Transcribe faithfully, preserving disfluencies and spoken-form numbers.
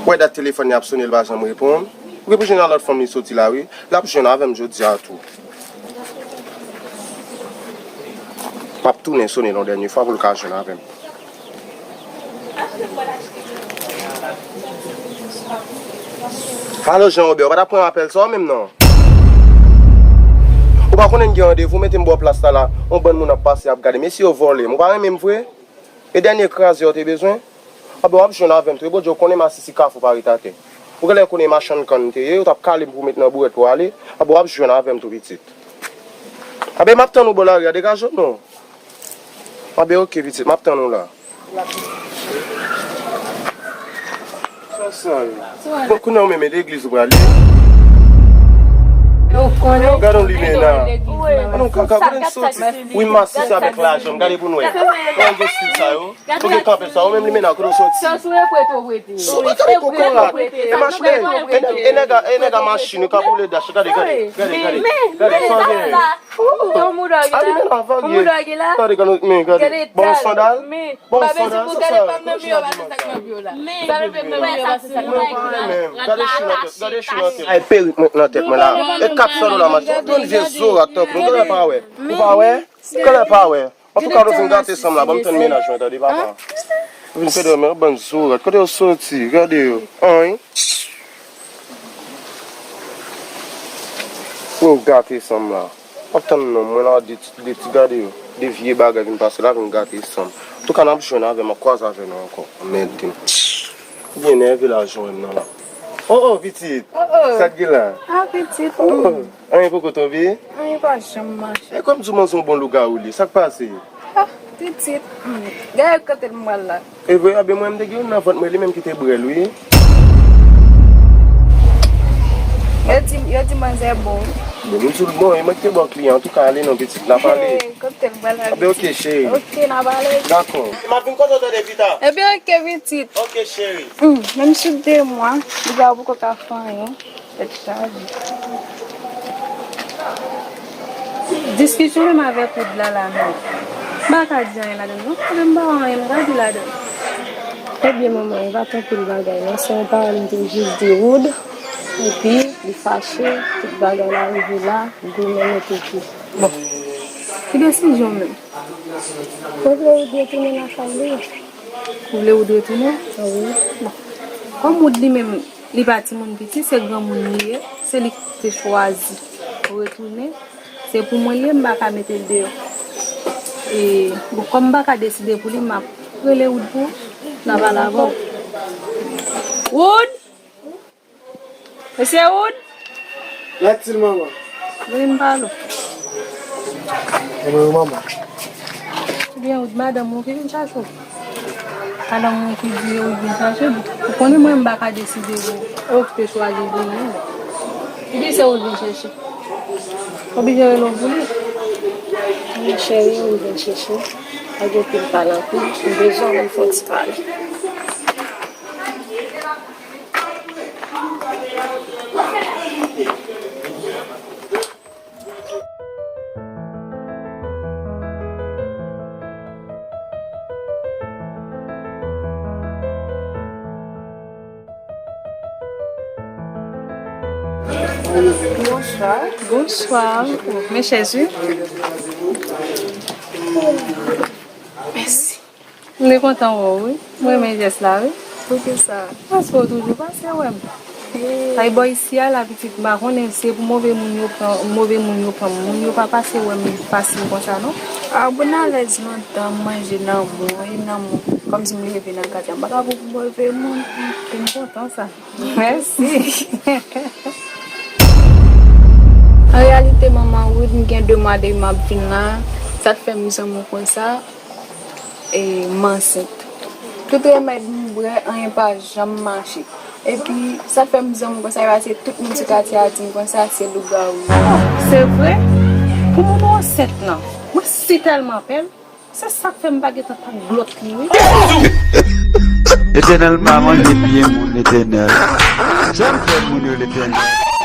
Ou wè dat telefòn li ap sone, li pa janm reponn. Ou gen pou jwenn yon lòt fanm li soti la, wi. L ap jwenn avè m jodi a tou. M ap tounen sone l yon dènye fwa pou l ka jwenn avè m. Alo, Jean Robert, ou pa t ap pran apèl sa w menm, non? Ou pa konnen m gen randevou, mete m bò plas la la. Yon bann moun ap pase, ap gade. Mesye yo vòlè m. Ou pa renmen m vre? E dènye kraze w te bezwen? Anben, w ap jwenn avè m tou. E Bondye, ou konnen masisi Kafou pa ret atè. Ou genlè konnen machann kann m te ye, ou t ap kale m pou w met nan bourèt pou w ale. Anben, w ap jwenn avè m tou, pitit. Anben, m ap tann ou bò lari a, degaje w non. Anben, oke, pitit, m ap tann ou la. Sa sa ye? Bon, kounye a ou menm, e legliz ou prale? Gade yon limena. An non, kaka, kote n soti? Wi, masisi avèk lajan m, gade pou n wè. Wè, gen stil sa yo. Ou gen kanpe sa, ou menm limena, kote w soti? Sòs ou e prete, ou prete. Sou gade kokorat. E machin, e nèg a, e nèg a machin, ou ka boule dach, gade, gade, gade, gade. Gade, sa gen. Yon moudòg la. Yon moudòg la. Gade, gade, men, gade. Bon sandal. Bon sandal, sa sa. Gade chou nan tèt, gade chou nan tèt. Ay, perik mwen nan tèt mwen la. E kat san dola machin. Ou konn vye zorat tankou nou, gade pa wè. Ou pa wè? Gade pa wè. Antouka, nou vin gate sanm la, ban m tann mennaj mwen, tande, papa. Vin pede men, bann zorat. Kote yo soti? Gade yo. Anyen. Yo gate sanm la. Ap tann non, mwen la, de ti, de ti gade yo. De vye bagay vin pase la, vin gate sanm. Antouka, n ap jwenn avè m, m ap kwaze avè nou ankò. Anmède m. Ou byen nève la, jwenn nan la. Oh, oh, pitit. Oh, oh. Sa k gen la? Ah, pitit. Oh, oh. Anyen poko tonbe? Anyen pa janm mache. E kòm di w manzè yon bon lougawou li, sa k pase? Ah, pitit. Hmm. Gade kote l mwen la. E vre, anben mwen m te gen youn nan vant mwen, li menm ki te brèl, wi. Yo di, yo di manzè bon. Bon, nou di l bon, e mwen ki te ba w kliyan, antouka ale non, pitit, n ap ale. Kote l pral la? Anben, oke, cheri. Oke, n ap ale. Dakò. M ap vin kote w tande pita. Ebyen, oke, pitit. Oke, cheri. Hmm, menm sou de mwa, li pa poko ka fè anyen. Tèt chaje. Diskisyon menm avèk Wood la, la menm. M pa ka di anyen ladan l, non. Kote m pa wè anyen, m ka di ladan l. Ebyen, manman, e pa t anpil bagay, non. Se yon pawòl m te jis di Wood, epi li fache, tout bagay la rive la, goumen mete kou. Bon. Ki desizyon w menm? Mwen vle Wood retounen lakay li. Ou vle Wood retounen? Wi. Bon. Kòm Wood li menm, li pa timoun piti, se granmoun li ye, se li ki te chwazi retounen. Se pou mwen li ye, m pa ka mete l deyò. E, bon, kòm m pa ka deside pou li, m ap rele Wood pou n ap pale avè w. Wood! Mesye Wood! Latil, manman. Vin pale w. Mwen, manman. Ebyen, Wood, madanm ou ki vin chache w. Madanm ou ki di Wood vin chache w. Ou konnen mwen, m pa ka deside pou ou. E ou ki te chwazi vini. Epi se Wood vin chache. Oblije rele w pou li. Wi, cheri, Wood vin chache w. Pa gen pou m pale anpil. M bezwen w, m fè yon ti pale. Bonswa. Bonswa. Men chèz wi. Mèsi. M te kontan wè w, wi. M renmen jès la, wi. Poukisa? Paske w toujou pase wè m. Hey. Ay bò isi a la, pitit, m pa konnen se pou move moun yo pran, move moun yo pran m. Moun yo pa pase wè m fasil konsa, non. A, bon, alèz lontan, m manje nan mwen, e nan mwen. Kòmsi m leve nan katye a, m pa ka pou move moun. M kontan sa. Mèsi. An reyalite, manman Wood, m gen de mwa depi m ap vin la. Sa k fè m zanmi w konsa, e, m ansent. Tout remèd m bwè, anyen pa janm mache. Epi, sa k fè m zanmi w konsa, e paske tout moun sou katye a di m konsa, se lougawou. Se vre? Pou moun ou ansent lan, mwen si tèlman pè l. Se sa k fè m pa gentan tap glòt li, wi. Letènèl pa manje pye moun, Letènèl. Janm fè moun yo, Letènèl.